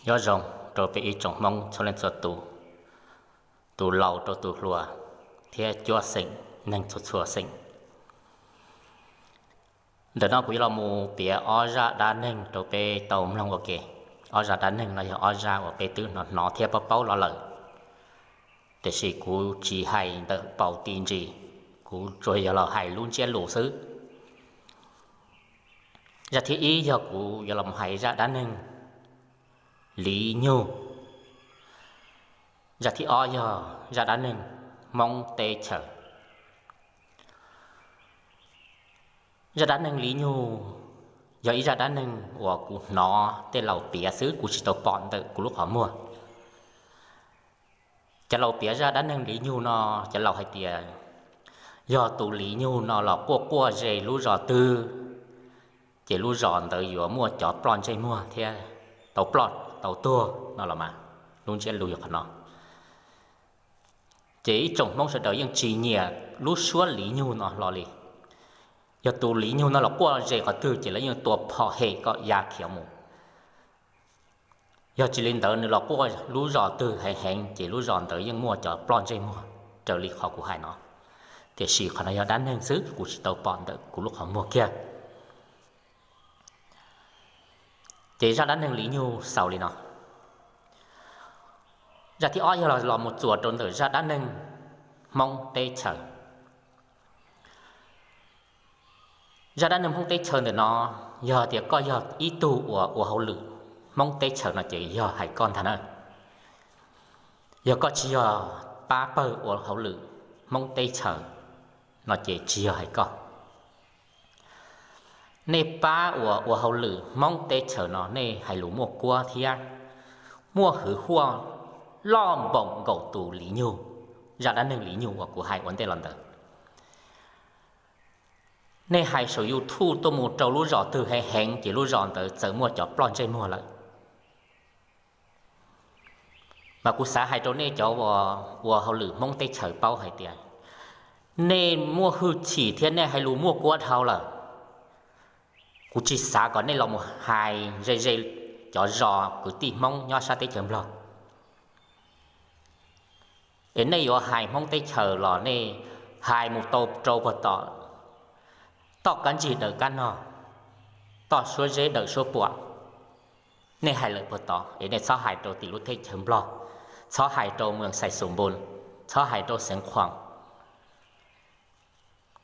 Nyob zoo rau peb ib tsoom Hmoob txhua leej txhua tus, tus laus rau tus hluas, thiab cuab xeem neeg txhua txhua xeem. Ntawm no kuv yuav los mus piav ob zaj dab neeg rau peb tau mloog ua ke. Ob zaj dab neeg no yog ob zaj uas peb twb hnov hnov thiab paub paub los lawm, tiam sis kuv tsis hais ntawm paus ti ntsis, kuv tsuas yog los hais lub ntsiab lus xwb. Zaj thib ib yog kuv yuav los hais zaj dab neeg Liv Nyug. Zaj thib ob yog zaj dab neeg Hmoob teb chaws. Zaj dab neeg Liv Nyug yog ib zaj dab neeg uas kuv hnov tej laus piav xwb, kuv tsis tau pom ntawm kuv lub qhov muag. Cov laus piav zaj dab neeg Liv Nyug no, cov laus hais tias yog tus Liv Nyug no los quaj quaj ze lub zos twg, ces lub zos ntawd yuav muaj cov ploj ntsej muag thiab tau ploj tau tuag no los mas. Lub ntsiab lus yog qhov no. Ces ib tsoom Hmoob sawv daws yeej tsis nyiam lub suab Liv Nyug no hlo li. Yog tus Liv Nyug no los quaj ze qhov twg ces lawv yeej tua phom hem kom ya khiav mus. Yog tsis li ntawd nws los quaj lub zos twg heev heev ces lub zos ntawd yeej muaj cov ploj ntsej muag raws li qhov kuv hais no. Tiam sis qhov no yog dab neeg xwb, kuv tsis tau pom ntawm kuv lub qhov muag kiag. Ces zaj dab neeg Liv Nyug xaus li no. Zaj thib ob yog los mus txuas rau ntawm zaj dab neeg Hmoob teb chaws. Zaj dab neeg Hmoob teb chaws ntawm no, yog tias koj yog ib tug uas ua hauj lwm Hmoob teb chaws no ces yog hais koj ntag na. Yog koj tsis yog pab pawg ua hauj lwm Hmoob teb chaws no ces tsis yog hais koj. Nej pab uas ua hauj lwm Hmoob teb chaws no nej hais lus muaj kuab thiab muaj hwv huaj loj npaum nkaus tus Liv Nyug, zaj dab neeg Liv Nyug uas kuv hais ua ntej los ntawd. Nej hais saum YouTube tuaj mus rau lub zos twg heev heev ces lub zos ntawd txawm muaj cov ploj ntsej muag lawm. Mas kuv xav hais rau nej cov ua hauj lwm Hmoob teb chaws paub hais tias nej muaj hwj chim thiab nej hais lus muaj kuab dhau lawm. Kuv tsis xav kom nej los mus hais ze ze cov zos kwv tij Hmoob nyob sab teb chaws Nplog. Es nej yuav hais Hmoob teb chaws los nej hais mus tau rau puag tom toj kab ntsig dawm kab no, toj suab zeb dawm suab puam. Nej hais lawm puag tod es nej txhob hais rau tim lub teb chaws Nplog, txhob hais rau Moos Xais Xus Npus, txhob hais rau Xeev Khuam.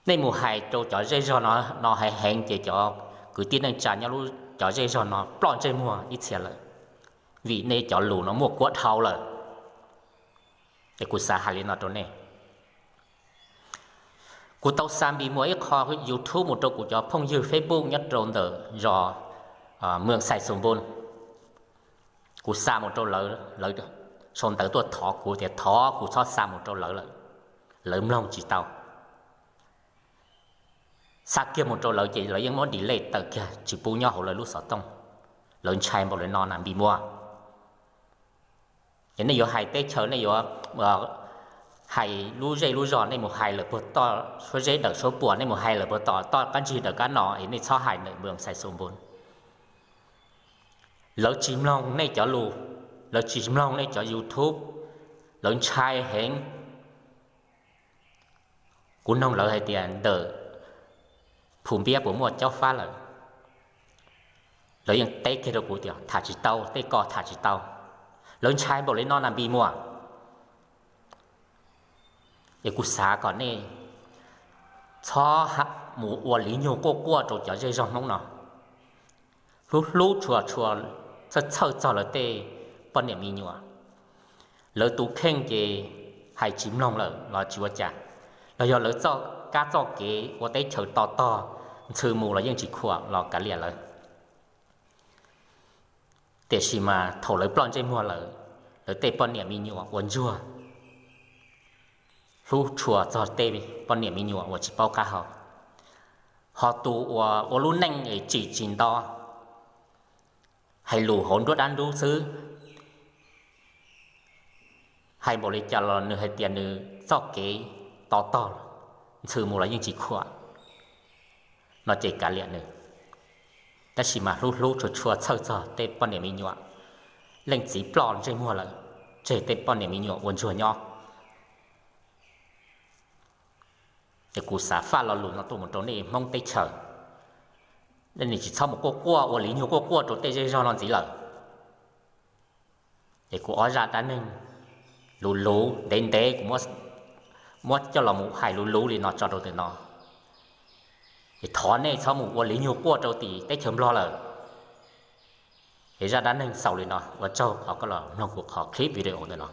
Nej mus hais rau cov zej zog no heev heev ces cov kwv tij neej tsa nyob lub cov zej zog no ploj ntsej muag ib txhia lawm, vim nej cov lus no muaj kuab dhau lawm. Es kuv xav hais li no rau nej. Kuv tau xa npis muas ib qho YouTube mus rau kuv cov phooj ywg Facebook nyob rau ntawm zos Moos Xais Xus Npus. Kuv xa mus rau lawv, lawv sau ntawv tuaj thov kuv tias thov kuv txhob xa mus rau lawv lawm, lawv mloog tsis tau. Xa kiag mus rau lawv ces lawv yeej muab delete tawm kiag tsis pub nyob hauv lawv lub xov tooj. Lawv ntshai npaum li no na npis muas. Es nej yuav hais teb chaws nej yuav hais lub zej lub zog, nej mus hais lawm puag toj suab zeb dawm suab puam, nej mus hais lawm puag tom toj kab ntsig dawm kab no es nej txhob hais ntawm Moos Xais Xus Npus. Lawv tsis mloog nej cov lus, lawv tsis mloog nej cov YouTube, lawv ntshai heev. Kuv noog lawv hais tias ntawm Phum Npiab puas muaj caub fab lawm, lawv yeej teb kiag rau kuv tias tham tsis tau, tej ko tham tsis tau. Lawv ntshai npaum li no na npis muas. Es kuv xav kom nej txhob mus ua Liv Nyug quaj quaj rau cov zej zog Hmoob no. Hlub hlub tshua tshua txhawj txhawj txog lawv tej poj niam me nyuam. Lawv tus kheej ces hais tsis mloog lawm los tsis ua cas, los yog lawv txoj kab txoj kev ua teb chaws to tog, ntxhw mus los yeej tsis khuam los kav liam lawv. Tiam sis mas thaum lawv ploj ntsej muag lawm, lawv tej poj niam me nyuam ua ntsuag, hlub tshua txog tej poj niam me nyuam uas tsis paub qab hau. Ho tus uas ua lub neej es tsim tsis nto, hais lus hauv nruab dab ntub xwb, hais npaum li cas los nws hais tias nws txoj kev to tog, ntxhw mus los yeej tsis khuam, no ces kav liam nws. Tab sis mas hlub hlub tshua tshua txhawj txog tej poj niam me nyuam, leej txiv ploj ntsej muag lawm, tseg tej poj niam me nyuam ua ntsuag nyob. Es kuv xav faj lo lus no tuaj mus rau nej Hmoob teb chaws, nej tsis txhob mus quaj quaj ua li nyuag quaj quaj rau tej zej zog no ntxiv lawm. Es kuv ob zaj dab neeg luv luv ntev ntev kuv muab coj los mus hais luv luv li no tso rau ntawm no. Es thov nej txhob mus ua li nyuag quaj rau tim teb chaws Nplog lawm. Es zaj dab neeg xaus li no, ua tsaug qhov koj los mloog kuv qhov clip video ntawm no.